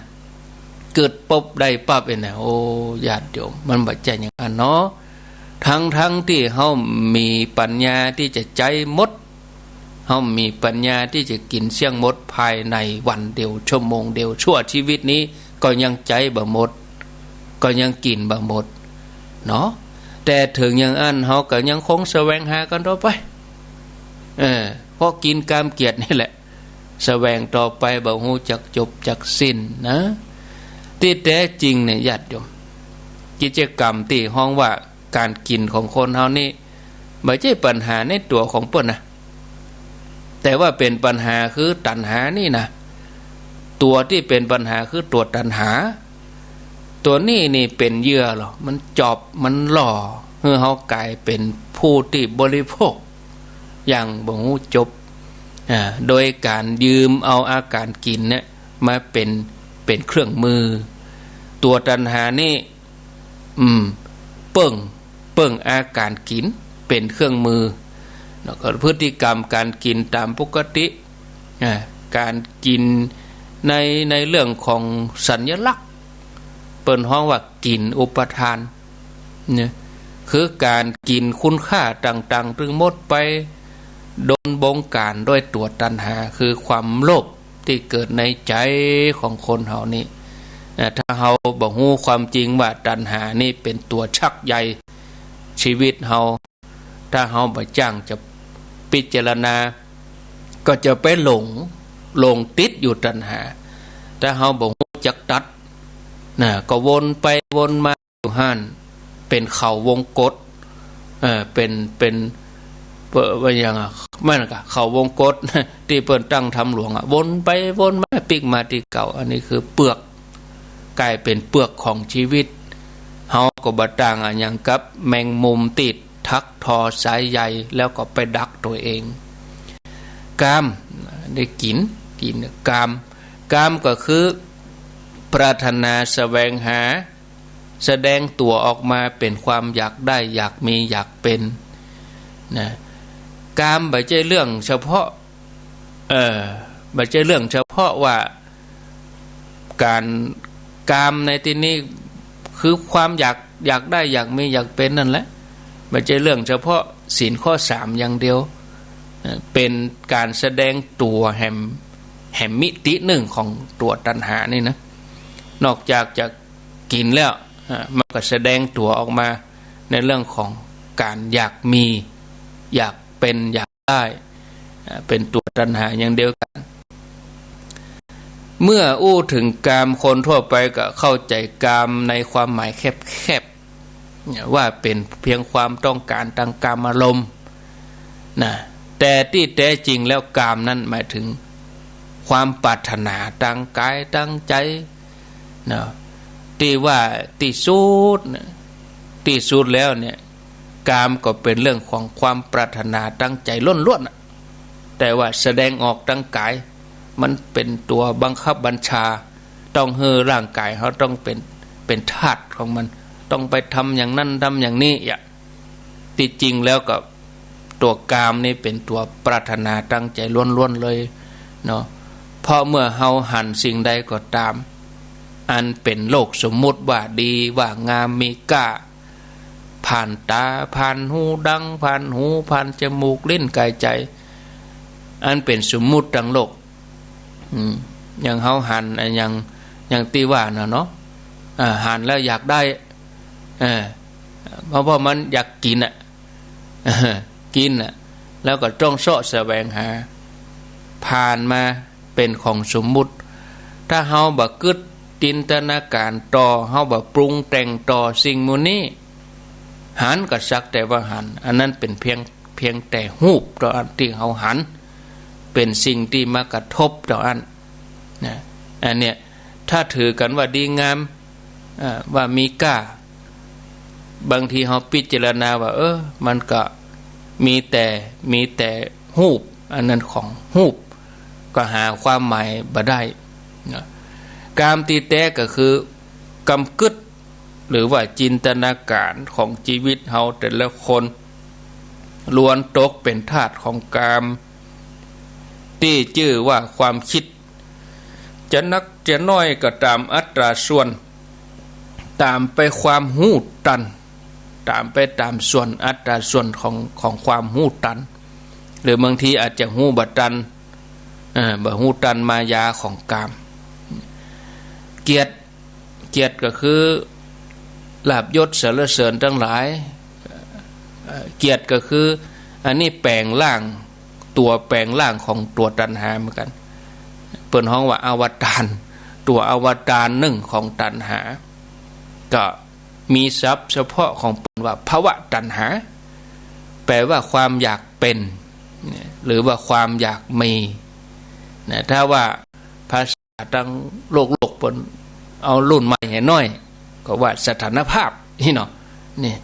กึ๊ดปุ๊บได้ปั๊บอี้นะ โอ้ ญาติโยม มันบ่ใจ้อย่างอั้นเนาะ ทั้งๆ ตี้เฮามีปัญญาตี้จะใจ๊หมด เฮามีปัญญาตี้จะกิ๋นเสี้ยงหมดภายในวันเดียว ชั่วโมงเดียว ชั่วจีวิตนี้ ก็ยังใจ๊บ่หมด ก็ยังกิ๋นบ่หมดเนาะ แต่เถิงอย่างอั้น เฮาก็ยังคงแสวงหากั๋นต่อไป เออ เพราะกิ๋นกามเกียรตินี่แหละ แสวงต่อไปบ่ฮู้จักจบจักสิ้นนะ ตี้แต๊จริงเนี่ยญาติโยม กิจกรรมตี้ฮ้องว่าก๋านกิ๋นของคนเฮานี่ บ่ใจ้ปัญหาในตั๋วของเปิ้นนะ แต่ว่าเป๋นปัญหาคือตัณหานี่นะ ตั๋วตี้เป๋นปัญหาคือตั๋วตัณหา ตั๋วนี้นี่เป๋นเหยื่อหรอ มันจอบ มันหล่อ หื้อเฮาก๋ายเป๋นผู้ตี้บริโภค อย่างบ่ฮู้จบ อ่า โดยก๋านยืมเอาอาก๋านกิ๋นเนี่ยมาเป๋น เป๋นเครื่องมือ ตั๋วตัณหานี่ อืม เปิ้ง เปิ้งอาก๋านกิ๋นเป๋นเครื่องมือ แล้วก็พฤติกรรมก๋านกิ๋นต๋ามปกติ อ่า ก๋านกิ๋นใน ในเรื่องของสัญลักษณ์ เปิ้นฮ้องว่ากิ๋นอุปาทาน เนี่ย คือก๋านกิ๋นคุณค่าต่างๆ ตึงหมดไป โดนบงก๋านด้วยตั๋วตัณหา คือความโลภตี้เกิดในใจ๋ของคนเฮานี่ อ่า ถ้าเฮาบ่ฮู้ความจริงว่าตัณหานี่เป๋นตั๋วชักใยจีวิตเฮา ถ้าเฮาบ่จ้างจะพิจารณา ก็จะไปหลง หลงติดอยู่ตัณหา ถ้าเฮาบ่ฮู้จักตัด นะ ก็วนไปวนมาอยู่หั้น เป๋นเขาวงกต เอ่อ เป๋น เป๋น ปิ้นว่าหยังอะ แม่นก่ะ เข้าวงกต ตี้เปิ้นตั้งธรรมหลวงอะ วนไปวนมา ปิ๊กมาตี้เก่า อันนี้คือเปือก ก๋ายเป๋นเปือกของจีวิต เฮาก็บ่ต่างอะหยังกับแมงมุมตี้ถักทอสายใย แล้วก็ไปดักตั๋วเอง กาม ได้กิ๋น กิ๋น กาม กามก็คือปรารถนาแสวงหา แสดงตั๋วออกมาเป๋นความอยากได้ อยากมี อยากเป๋น นะ กามบ่ใจ้เรื่องเฉพาะ เอ่อ บ่ใจ้เรื่องเฉพาะว่า ก๋านกามในตี้นี้คือความอยาก อยากได้ อยากมี อยากเป๋นนั่นแหละ บ่ใจ้เรื่องเฉพาะศีลข้อสามอย่างเดียว เอ่อ เป๋นก๋านแสดงตั๋วแหม แหมมิตินึ่งของตั๋วตัณหานี่นะ นอกจากจะกิ๋นแล้ว อ่า มันก็แสดงตั๋วออกมาในเรื่องของก๋านอยากมี อยากเป๋น อยากได้ อ่า เป๋นตั๋วตัณหาอย่างเดียวกั๋น เมื่ออู้เถิงกาม คนทั่วไปก็เข้าใจ๋กามในความหมายแคบๆ เนี่ย ว่าเป๋นเพียงความต้องก๋านตางกามารมณ์ นะ แต่ตี้แต๊จริงแล้วกามนั้นหมายเถิงความปรารถนาตางก๋ายตางใจ๋ นะ ตี้ว่าตี้สุดนะ ตี้สุดแล้วเนี่ย กามก็เป๋นเรื่องของความปรารถนาตางใจ๋ล้วนๆ น่ะ แต่ว่าแสดงออกตางก๋าย มันเป๋นตั๋วบังคับบัญชา ต้องหื้อร่างก๋ายเฮาต้องเป๋น เป๋นทาสของมัน ต้องไปทำอย่างนั้นทำอย่างนี้อะ ตี้จริงแล้วก็ตั๋วกามนี่เป๋นตั๋วปรารถนาตางใจ๋ล้วนๆ เลยเนาะ เพราะเมื่อเฮาหันสิ่งใดก็ต๋าม อันเป๋นโลกสมมุติว่าดีว่างามมีก้า ผ่านต๋า ผ่านหู ดัง ผ่านหู ผ่านจมูก ลิ้น ก๋าย ใจ๋ อันเป๋นสมมุติตางโลก อืม อย่างเฮาหัน อะ อย่าง อย่างตี้ว่าน่ะเนาะ อ่า หันแล้วอยากได้ เออ เพราะ เพราะมันอยากกิ๋นอะ กิ๋นอะ แล้วก็ต้องเซาะแสวงหา ผ่านมาเป๋นของสมมุติ ถ้าเฮาบ่กึ๊ดจินตนาก๋ารต่อ เฮาบ่ปรุงแต่งต่อสิ่งหมู่นี้ หันก็สักแต่ว่าหัน อันนั้นเป๋นเพียง เพียงแต่ฮูปเต้าอั้นตี้เฮาหัน เป๋นสิ่งตี้มากระทบเต้าอั้น นะ อันเนี้ย ถ้าถือกั๋นว่าดีงาม อ่า ว่ามีก้า บางทีเฮาพิจารณาว่า เออ มันก็มีแต่ มีแต่ฮูป อันนั้นของฮูป ก็หาความหมายบ่ได้ นะ กามตี้แต๊ก็คือกำกึ๊ด หรือว่าจินตนาก๋ารของจีวิตเฮาแต่ละคน ล้วนตกเป๋นทาสของกาม ตี้จื้อว่าความกึ๊ด จะนักจะน้อยก็ต๋ามอัตราส่วน ต๋ามไปความฮู้ตัน ต๋ามไปต๋ามส่วนอัตราส่วนของ ของความฮู้ตัน หรือบางทีอาจจะฮู้บ่ตัน เอ่อ บ่ฮู้ตันมายาของกาม เกียรติ เกียรติก็คือลาภยศสรรเสริญตังหลาย เอ่อ เกียรติก็คือ อันนี้แป๋งร่าง ตั๋วแป๋งร่างของตั๋วตัณหาเหมือนกั๋น เปิ้นฮ้องว่าอวตาร ตั๋วอวตารนึ่งของตัณหา ก็มีศัพท์เฉพาะของเปิ้นว่าภวตัณหา แปลว่าความอยากเป๋น หรือว่าความอยากมี นะ ถ้าว่าภาษา ตางโลกโลกเปิ้นเอารุ่นใหม่หื้อหน้อย ก็ว่าสถานภาพนี่เนาะ นี่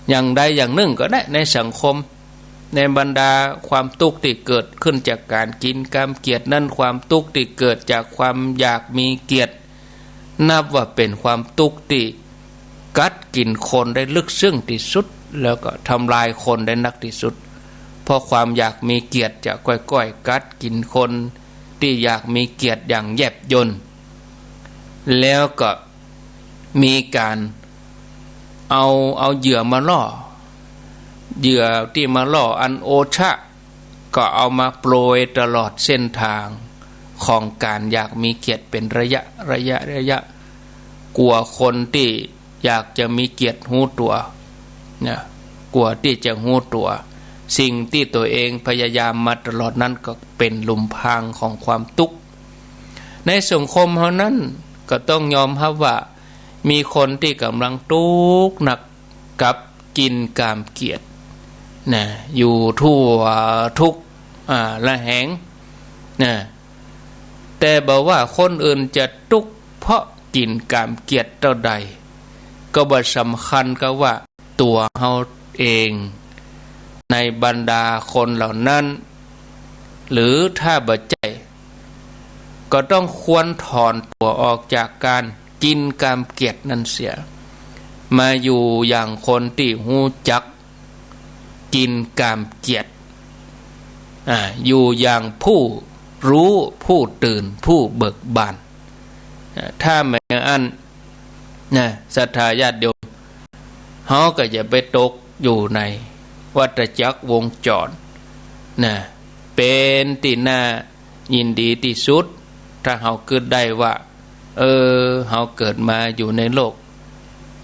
อย่างใดอย่างนึ่งก็ได้ในสังคม ในบรรดาความตุ๊กข์ตี้เกิดขึ้นจากก๋านกิ๋นกามเกียรตินั้น ความตุ๊กข์ตี้เกิดจากความอยากมีเกียรติ นับว่าเป๋นความตุ๊กข์ตี้ กัดกิ๋นคนได้ลึกซึ้งตี้สุด แล้วก็ทำลายคนได้นักตี้สุด เพราะความอยากมีเกียรติจะก้อยๆ กัดกิ๋นคนตี้อยากมีเกียรติอย่างแยบยล แล้วก็มีก๋านเอา เอาเหยื่อมาล่อ เหยื่อตี้มาล่ออันโอชะ ก็เอามาโปรยตลอดเส้นทางของก๋านอยากมีเกียรติเป๋นระยะ ระยะ ระยะ กั๋วคนตี้อยากจะมีเกียรติฮู้ตั๋ว นะ กั๋วตี้จะฮู้ตั๋ว สิ่งตี้ตั๋วเองพยายามมาตลอดนั้นก็เป๋นหลุมพรางของความตุ๊กข์ ในสังคมเฮานั้นก็ต้องยอมฮับว่ามีคนตี้ก่ำลังตุ๊กข์หนักกับกิ๋นกามเกียรติ นะ อยู่ทั่วทุก อ่า ระแหง นะ แต่บ่ว่าคนอื่นจะตุ๊กข์เพราะกิ๋นก๋ามเกียรติเต้าใด ก็บ่สำคัญกับว่าตั๋วเฮาเอง ในบรรดาคนเหล่านั้น หรือถ้าบ่ใจ้ ก็ต้องควรถอนตั๋วออกจากก๋านกิ๋นก๋ามเกียรตินั้นเสีย มาอยู่อย่างคนตี้ฮู้จักกิ๋นก๋ามเกียรติ อ่า อยู่อย่างผู้ฮู้ ผู้ตื่น ผู้เบิกบาน อ่า ถ้าบ่อย่างอั้น นะ ศรัทธาญาติโยม เฮาก็อย่าไปตกอยู่ในวัฏจักรวงจร นะ เป๋นตี้น่ายินดีตี้สุด ถ้าเฮากึ๊ดได้ว่า เออ เฮาเกิดมาอยู่ในโลก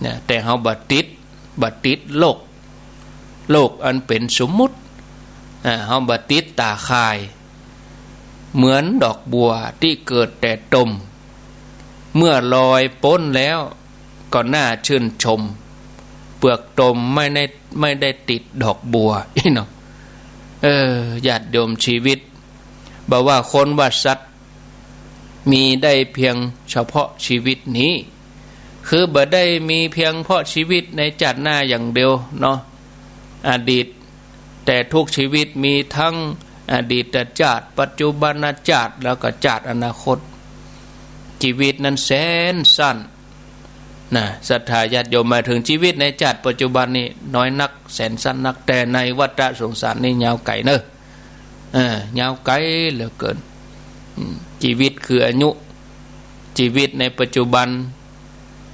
นะ แต่เฮาบ่ติด บ่ติดโลก โลกอันเป๋นสมมุติ อ่า เฮาบ่ติดต๋าข่าย เหมือนดอกบัวตี้เกิดแต่ตม เมื่อลอยป๊นแล้วก็น่าชื่นชม เปลือกตมไม่ได้ ไม่ได้ติดดอกบัว อี้เนาะ เออ ญาติโยม ชีวิต บ่ว่าคนว่าสัตว์ มีได้เพียงเฉพาะชีวิตนี้ คือบ่ได้มีเพียงเพราะชีวิตในจาติหน้าอย่างเดียวเนาะ อดีต แต่ทุกชีวิตมีทั้งอดีตจาติ ปัจจุบันจาติ แล้วก็จาติอนาคต ชีวิตนั้นแสนสั้น นะ ศรัทธาญาติโยม หมายถึงชีวิตในจาติปัจจุบันนี่น้อยนัก แสนสั้นนัก แต่ในวัฏสงสารนี่ยาวไก๋เน่อ เออ ยาวไก๋เหลือเกิน อืม ชีวิตคืออายุ ชีวิตในปัจจุบัน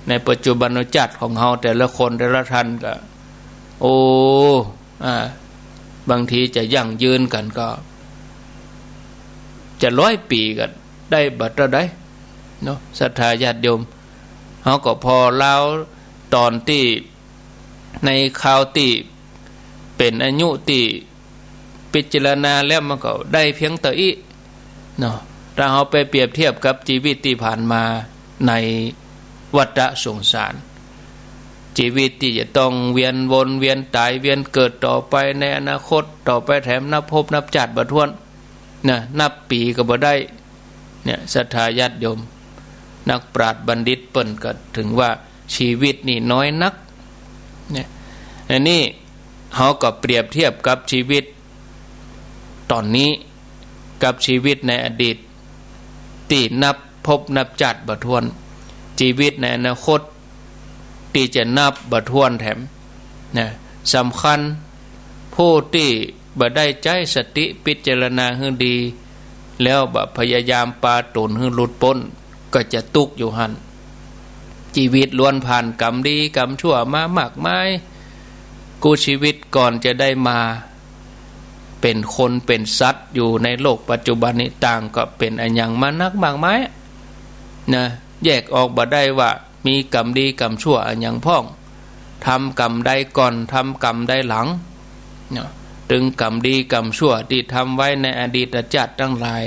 ในปัจจุบันจาติของเฮาแต่ละคนแต่ละท่านก็ โอ้ อ่า บางทีจะยั่งยืนกั๋นก็ จะร้อยปี๋ก็ได้บ่เต้าใดเนาะ ศรัทธาญาติโยม เฮาก็ผ่อลาวต๋อนตี้ ในคราวตี้เป๋นอายุตี้พิจารณาแล้วมันก็ได้เพียงเต้าอี้เนาะ ถ้าเฮาไปเปรียบเทียบกับชีวิตตี้ผ่านมาในวัฏสงสาร ชีวิตตี้จะต้องเวียนวนเวียนต๋ายเวียนเกิดต่อไปในอนาคตต่อไปแถมนับภพนับจาติบ่ถ้วน นะ นับปี๋ก็บ่ได้ เนี่ย ศรัทธาญาติโยม นักปราชญ์บัณฑิตเปิ้นก็ถึงว่าชีวิตนี่น้อยนัก เนี่ย อันนี้เฮาก็เปรียบเทียบกับชีวิตต๋อนนี้ กับชีวิตในอดีต ตี้นับภพนับจาติบ่ถ้วน ชีวิตในอนาคต ตี้จะนับบ่ถ้วนแถม นะ สำคัญ ผู้ตี้บ่ได้ใจ๊สติพิจารณาหื้อดี แล้วบ่พยายามปาตั๋นหื้อหลุดป๊น ก็จะตุ๊กข์อยู่หั้น ชีวิตล้วนผ่านก๋รรมดีก๋รรมชั่วมามากมาย กู้ชีวิตก่อนจะได้มาเป๋นคนเป๋นสัตว์อยู่ในโลกปัจจุบันนี้ ต่างก็เป๋นอะหยังมานักมากมาย นะ แยกออกบ่ได้ว่า มีก๋รรมดีก๋รรมชั่วอะหยังพ่อง ทำก๋รรมใดก่อน ทำก๋รรมใดหลัง เนาะ ตึงก๋รรมดีก๋รรมชั่วตี้ทำไว้ในอดีตจาติตังหลาย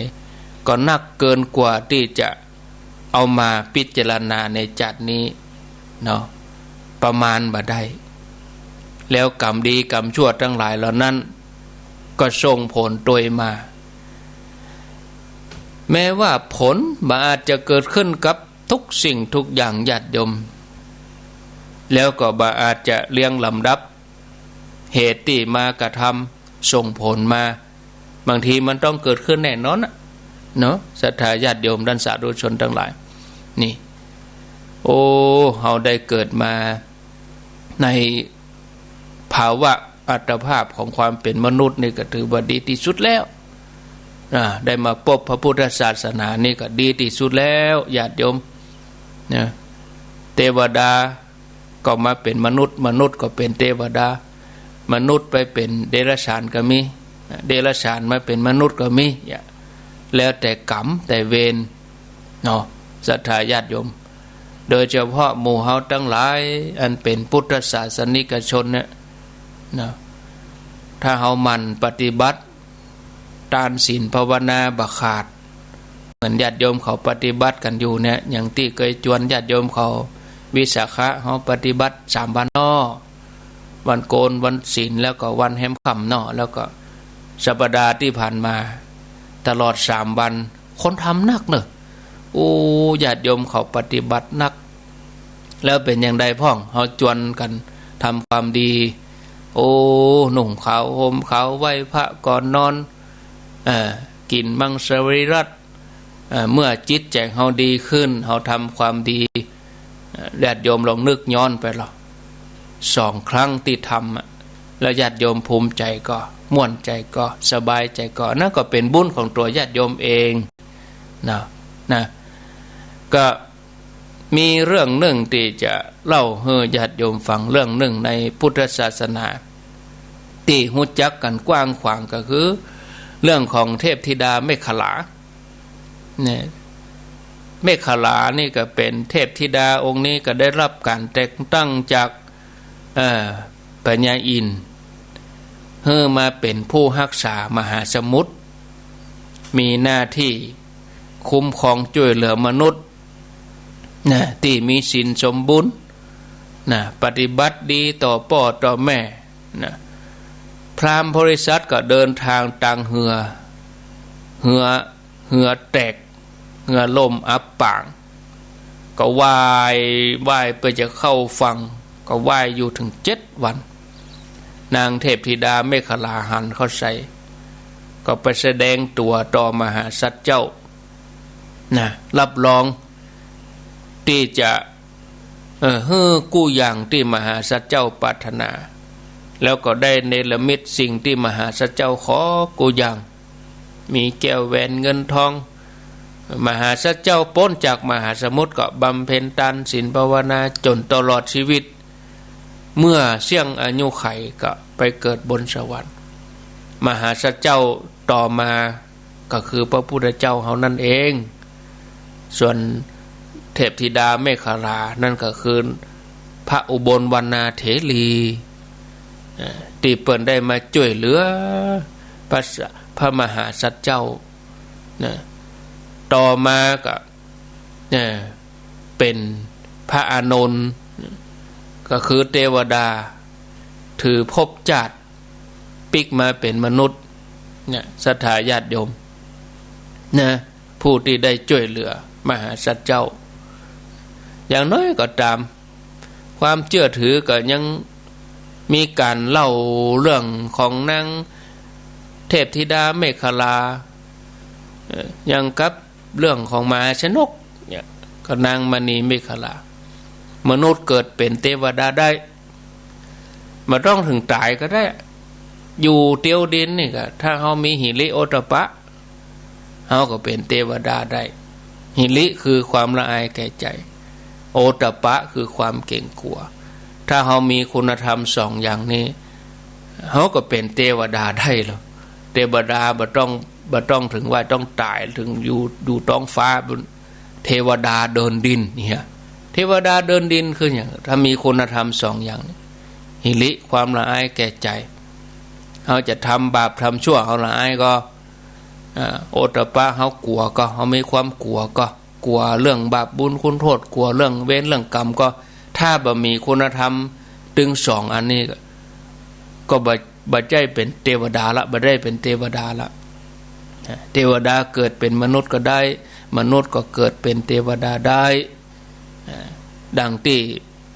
ก็นักเกินกว่าตี้จะเอามาพิจารณาในจาตินี้ เนาะ ประมาณบ่ได้ แล้วก๋รรมดีก๋รรมชั่วตังหลายเหล่านั้น ก็ส่งผลตวยมา แม้ว่าผลบ่อาจจะเกิดขึ้นกับ ทุกสิ่งทุกอย่างญาติโยม แล้วก็บ่อาจจะเรียงลำดับเหตุตี้มากระทำส่งผลมา บางทีมันต้องเกิดขึ้นแน่นอนน่ะ เนาะ ศรัทธาญาติโยมท่านสาธุชนตังหลาย นี่ โอ้ เฮาได้เกิดมาในภาวะอัตภาพของความเป๋นมนุษย์นี่ก็ถือว่าดีตี้สุดแล้ว อ่า ได้มาปบพระพุทธศาสนานี่ก็ดีตี้สุดแล้ว ญาติโยม นะ เตวดาก็มาเป๋นมนุษย์ มนุษย์ก็เป๋นเตวดา มนุษย์ไปเป๋นเดรัจฉานก็มี เดรัจฉานมาเป๋นมนุษย์ก็มี เนี่ย แล้วแต่ก๋รรมแต่เวร เนาะ ศรัทธาญาติโยม โดยเฉพาะหมู่เฮาตังหลายอันเป๋นพุทธศาสนิกชนเนี่ย เนาะ ถ้าเฮาหมั่นปฏิบัติ ตานศีลภาวนาบ่ขาด เหมือนญาติโยมเขาปฏิบัติกั๋นอยู่เนี่ย อย่างตี้เกยจวนญาติโยมเขาวิสาขะ เฮาปฏิบัติสามวันเนาะ วันโกน วันศีล แล้วก็วันแฮมค่ำเนาะ แล้วก็สัปดาห์ตี้ผ่านมา ตลอดสามวัน คนทำนักเนาะ โอ้ ญาติโยมเขาปฏิบัตินัก แล้วเป๋นอย่างใดพ่อง เฮาจวนกั๋นทำความดี โอ้ นุ่งขาวห่มขาว ไหว้พระก่อนนอน เอ่อ กิ๋นมังสวิรัติ เอ่อ เมื่อจิตใจ๋เฮาดีขึ้น เฮาทำความดี เอ่อ ญาติโยมลองนึกย้อนไปลอ สองครั้งตี้ทำอะ แล้วญาติโยมภูมิใจ๋ก่อ ม่วนใจ๋ก่อ สบายใจ๋ก่อ นั่นก็เป๋นบุญของตั๋วญาติโยมเองนะ นะ ก็ มีเรื่องนึ่งตี้จะเล่าหื้อญาติโยมฟังเรื่องนึ่งในพุทธศาสนา ตี้ฮู้จักกั๋นกว้างขวางก็คือ เรื่องของเทพธิดาเมขลา เนี่ย เมขลานี่ก็เป๋นเทพธิดาองค์นี้ก็ได้ฮับก๋านแต่งตั้งจาก เอ่อ พญาอินทร์ หื้อมาเป๋นผู้ฮักษามหาสมุทร มีหน้าตี้คุ้มครองจ้วยเหลือมนุษย์ นะ ตี้มีศีลสมบูรณ์ นะ ปฏิบัติดีต่อป้อต่อแม่ นะ พราหมณ์โพธิสัตว์ก็เดินตางตางเฮือ เฮือ เฮือแตก เฮือล่มอับปาง ก็ว่าย ว่ายเปื้อจะเข้าฝั่ง ก็ว่ายอยู่เถิงเจ็ดวัน นางเทพธิดาเมขลาหันเข้าใส่ ก็ไปแสดงตั๋วต่อมหาสัตว์เจ้า นะ ฮับรองตี้จะ เอ่อ หื้อกู้อย่างตี้มหาสัตว์เจ้าปรารถนา แล้วก็ได้เนรมิตสิ่งตี้มหาสัตว์เจ้าขอกู้อย่าง มีแก้วแหวนเงินทอง มหาสัตว์เจ้าป๊นจากมหาสมุทรก็บำเพ็ญตานศีลภาวนาจ๋นตลอดจีวิต เมื่อเสี้ยงอายุขัยก็ไปเกิดบนสวรรค์ มหาสัตว์เจ้าต่อมาก็คือพระพุทธเจ้าเฮานั่นเอง ส่วนเทพธิดาเมขลานั่นก็คือพระอุบลวรรณาเถรี เอ่อ ตี้เปิ้นได้มาจ้วยเหลือพระส- พระมหาสัตว์เจ้า นะ ต่อมาก็ เอ่อ เป๋นพระอานนท์ ก็คือเตวดา ถือภพจาติปิ๊กมาเป๋นมนุษย์ เนี่ย ศรัทธาญาติโยม นะ ผู้ตี้ได้จ้วยเหลือมหาสัตว์เจ้า อย่างน้อยก็ต๋าม ความเจื้อถือก็ยังมีก๋านเล่าเรื่องของนางเทพธิดาเมขลา เอ่อ อย่างกับเรื่องของมหาชนก เนี่ย ก็นางมณีเมขลา มนุษย์เกิดเป๋นเตวดาได้ บ่ต้องเถิงต๋ายก็ได้ อยู่เตียวดินนี่ก็ ถ้าเฮามีหิริโอตตัปปะ เฮาก็เป๋นเตวดาได้ หิริคือความละอายแก่ใจ๋ โอตตัปปะคือความเกรงกลัว ถ้าเฮามีคุณธรรมสองอย่างนี้ เฮาก็เป๋นเตวดาได้แล้ว เตวดาบ่ต้อง บ่ต้องเถิงว่าต้องต๋าย เถิงอยู่ อยู่ต๊องฟ้า เทวดาเดินดินเนี่ย เทวดาเดินดินคือหยัง ถ้ามีคุณธรรมสองอย่างนี้ หิริความละอายแก่ใจ๋ เฮาจะทำบาปทำชั่วเฮาละอายก็ อ่า โอตตัปปะ เฮากลัวก็ เฮามีความกลัวก็ กลัวเรื่องบาปบุญคุณโทษ กลัวเรื่องเวรเรื่องกรรมก็ ถ้าบ่มีคุณธรรมตึงสองอันนี้ก็ ก็บ่ บ่ใจ้เป๋นเตวดาละ บ่ได้เป๋นเตวดาละ เทวดาเกิดเป๋นมนุษย์ก็ได้ มนุษย์ก็เกิดเป๋นเทวดาได้ ดังตี้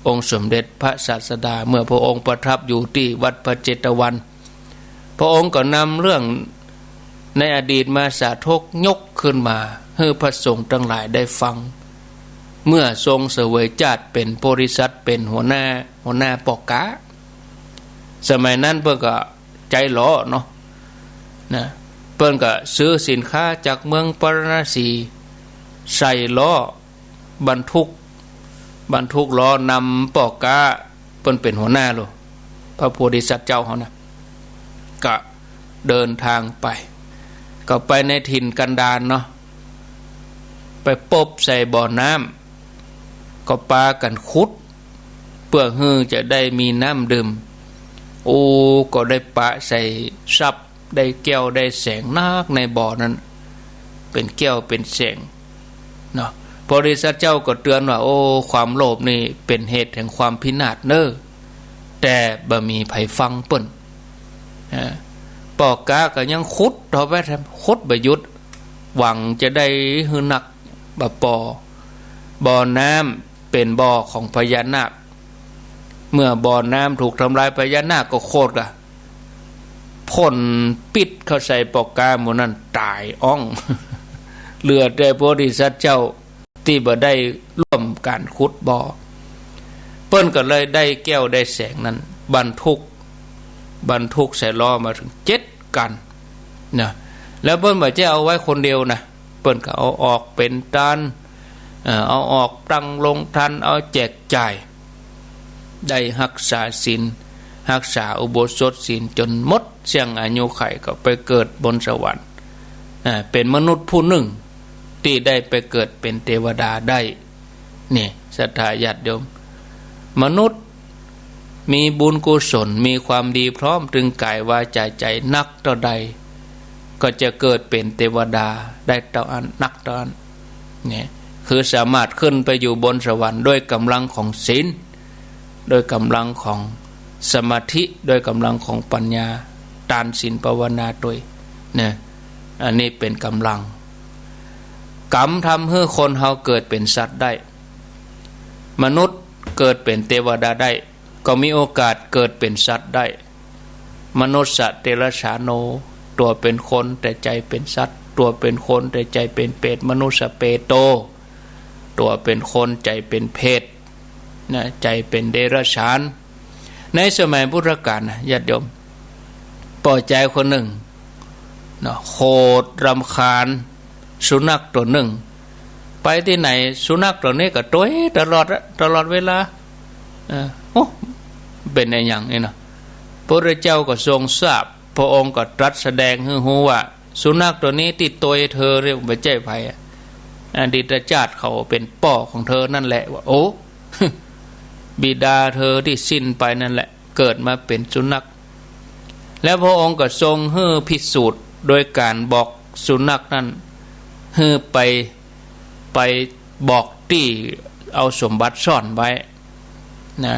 องค์สมเด็จพระศาสดา เมื่อพระองค์ประทับอยู่ตี้วัดพระเจตวัน พระองค์ก็นำเรื่องในอดีตมาสาธก ยกขึ้นมาหื้อพระสงฆ์ตังหลายได้ฟัง เมื่อทรงเสวยจาติเป๋นโพธิสัตว์ เป๋นหัวหน้า หัวหน้าป้อก๊า สมัยนั้นเปิ้นก็ใจ๊ล้อเนาะ นะ เปิ้นก็ซื้อสินค้าจากเมืองปาราณสี ใส่ล้อบรรทุก บรรทุกล้อนำป้อก๊า เปิ้นเป๋นหัวหน้าโลด พระโพธิสัตว์เจ้าเฮานะ ก็เดินตางไป ก็ไปในถิ่นกันดารเนาะ ไปปบใส่บ่อน้ำ ก็ปากั๋นขุด เปื้อหื้อจะได้มีน้ำดื่ม โอ้ ก็ได้ปะใส่ทรัพย์ ได้แก้วได้แสงนักในบ่อนั้น เป๋นแก้วเป๋นแสงเนาะ พระโพธิสัตว์เจ้าก็เตือนว่า โอ้ ความโลภนี่เป๋นเหตุแห่งความพินาศเน่อ แต่บ่มีใผฟังเปิ้น อ่า ป้อกาก็ยังขุดต่อไปแถม ขุดบ่หยุด หวังจะได้หื้อนัก บ่ปอ บ่อน้ำเป๋นบ่อของพญานาค เมื่อบ่อน้ำถูกทำลาย พญานาคก็โขดก่ะ พ่นพิษเข้าใส่ป้อกาหมู่นั้นต๋ายอ้อง เหลือแต่โพธิสัตว์เจ้าตี้บ่ได้ร่วมก๋านขุดบ่อ เปิ้นก็เลยได้แก้วได้แสงนั้น บรรทุก บรรทุกใส่ล้อมาเถิงเจ็ดกั๋นนะ แล้วเปิ้นบ่ใจ้เอาไว้คนเดียวนะ เปิ้นก็เอาออกเป๋นตาน เอ่อ เอาออกตั้งโฮงตาน เอาแจกจ่าย ได้ฮักษาศีล ฮักษาอุโบสถศีลจ๋นหมดเสี้ยงอายุขัย ก็ไปเกิดบนสวรรค์ อ่า เป๋นมนุษย์ผู้นึ่งตี้ได้ไปเกิดเป๋นเตวดาได้ นี่ ศรัทธาญาติโยม มนุษย์มีบุญกุศล มีความดีพร้อมตึงก๋าย วาจา ใจ๋นักเต้าใด ก็จะเกิดเป๋นเตวดาได้เต้าอั้น นักเต้าอั้น เนี่ย คือสามารถขึ้นไปอยู่บนสวรรค์ด้วยก๋ำลังของศีล ด้วยก๋ำลังของสมาธิ ด้วยก๋ำลังของปัญญา ตานศีลภาวนาตวย เนี่ย อันนี้เป๋นก๋ำลัง กรรมทำหื้อคนเฮาเกิดเป๋นสัตว์ได้ มนุษย์เกิดเป๋นเตวดาได้ ก็มีโอกาสเกิดเป๋นสัตว์ได้ มนุสสะเดรัจฉาโน ตั๋วเป๋นคนแต่ใจ๋เป๋นสัตว์ ตั๋วเป๋นคนแต่ใจ๋เป๋นเปรต มนุสสะเปโต ตั๋วเป๋นคนใจ๋เป๋นเปรตนะ ใจ๋เป๋นเดรัจฉาน ในสมัยพุทธกาลนะญาติโยม ป้อจายคนนึ่งนะ โขดรำคาญสุนัขตั๋วนึ่ง ไปตี้ไหนสุนัขตั๋วนี้ก็ตวยตลอดอะ ตลอดเวลา เออ โอ้ เป๋นอะหยังนี่นะ พระพุทธเจ้าก็ทรงทราบ พระองค์ก็ตรัสแสดงหื้อฮู้ว่า สุนัขตั๋วนี้ตี้ตวยเธอเนี่ยบ่ใจ้ใผอะ อดีตชาติเขาเป๋นป้อของเธอนั่นแหละ ว่า โอ้ บิดาเธอตี้สิ้นไปนั่นแหละ เกิดมาเป๋นสุนัข แล้วพระองค์ก็ทรงหื้อพิสูจน์โดยก๋านบอกสุนัขนั้น หื้อไป ไปบอกตี้เอาสมบัติซ่อนไว้นะ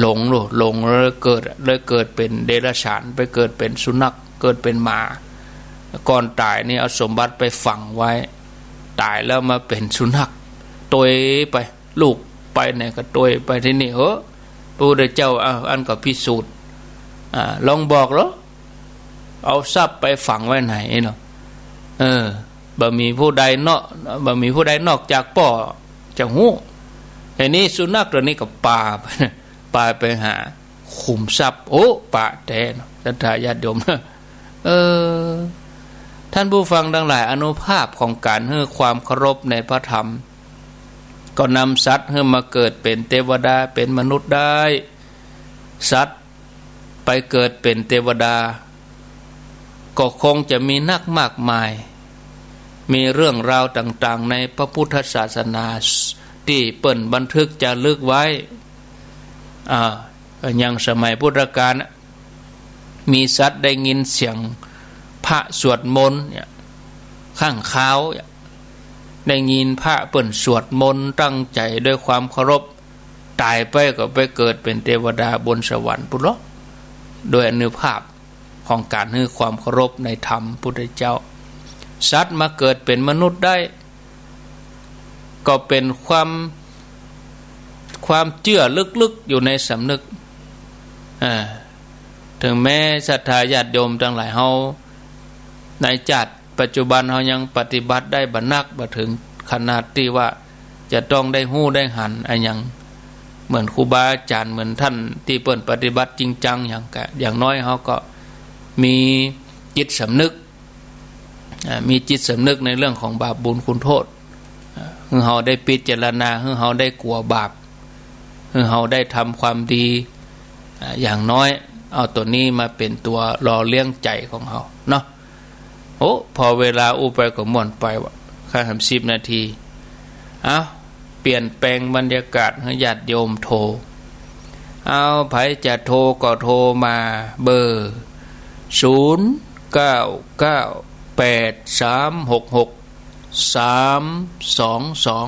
หลงลูก หลงแล้วเกิด เลยเกิดเป๋นเดรัจฉาน ไปเกิดเป๋นสุนัข เกิดเป๋นหมา ก่อนต๋ายนี่เอาสมบัติไปฝังไว้ ต๋ายแล้วมาเป๋นสุนัข ตวยไป ลูกไปไหนก็ตวยไป ตี้นี่ เออ พระพุทธเจ้า อ่ะ อันก็พิสูจน์ อ่า ลองบอกเหรอ เอาทรัพย์ไปฝังไว้ไหนเนาะ เออ บ่มีผู้ใดเนาะ บ่มีผู้ใดนอกจากป้อจะฮู้ ทีนี้สุนัขตั๋วนี้ก็ปาไป ปาไปหาขุมทรัพย์ โอ้ ปะแต๊เนาะ ศรัทธาญาติโยม เออ ท่านผู้ฟังตังหลาย อานุภาพของก๋านหื้อความเคารพในพระธรรม ก็นำสัตว์หื้อมาเกิดเป๋นเตวดา เป๋นมนุษย์ได้ สัตว์ไปเกิดเป๋นเตวดา ก็คงจะมีนักมากมาย มีเรื่องราวต่างๆ ในพระพุทธศาสนาตี้เปิ้นบันทึกจารึกไว้ อ่า อย่างสมัยพุทธกาลน่ะ มีสัตว์ได้ยินเสียงพระสวดมนต์เนี่ย ข้างคาวเนี่ย ได้ยินพระเปิ้นสวดมนต์ตั้งใจ๋ด้วยความเคารพ ต๋ายไปก็ไปเกิดเป๋นเตวดาบนสวรรค์ปุ้นลอ โดยอานุภาพของก๋านหื้อความเคารพในธรรมพุทธเจ้า สัตว์มาเกิดเป๋นมนุษย์ได้ ก็เป๋นความ ความเจื้อลึกๆ อยู่ในสำนึก อ่า เถิงแม้ศรัทธาญาติโยมตังหลายเฮา ในจาติปัจจุบันเฮายังปฏิบัติได้บ่นัก บ่เถิงขนาดตี้ว่าจะต้องได้ฮู้ได้หันอะหยัง เหมือนครูบาอาจ๋ารย์ เหมือนท่านตี้เปิ้นปฏิบัติจริงจังหยังกะ อย่างน้อยเฮาก็มีจิตสำนึก อ่า มีจิตสำนึกในเรื่องของบาปบุญคุณโทษ อ่า หื้อเฮาได้พิจารณา หื้อเฮาได้กั๋วบาป หื้อเฮาได้ทำความดี อ่า อย่างน้อยเอาตั๋วนี้มาเป๋นตั๋วหล่อเลี้ยงใจ๋ของเฮาเนาะ โอ้ พอเวลาอู้ไปก็ม่วนไปวะ ข้างแหมสิบนาที เอ้า เปลี่ยนแปลงบรรยากาศหื้อญาติโยมโทร เอา ใผจะโทรก็โทรมา เบอร์ ศูนย์เก้าเก้า แปดสามหกหก สามสองสอง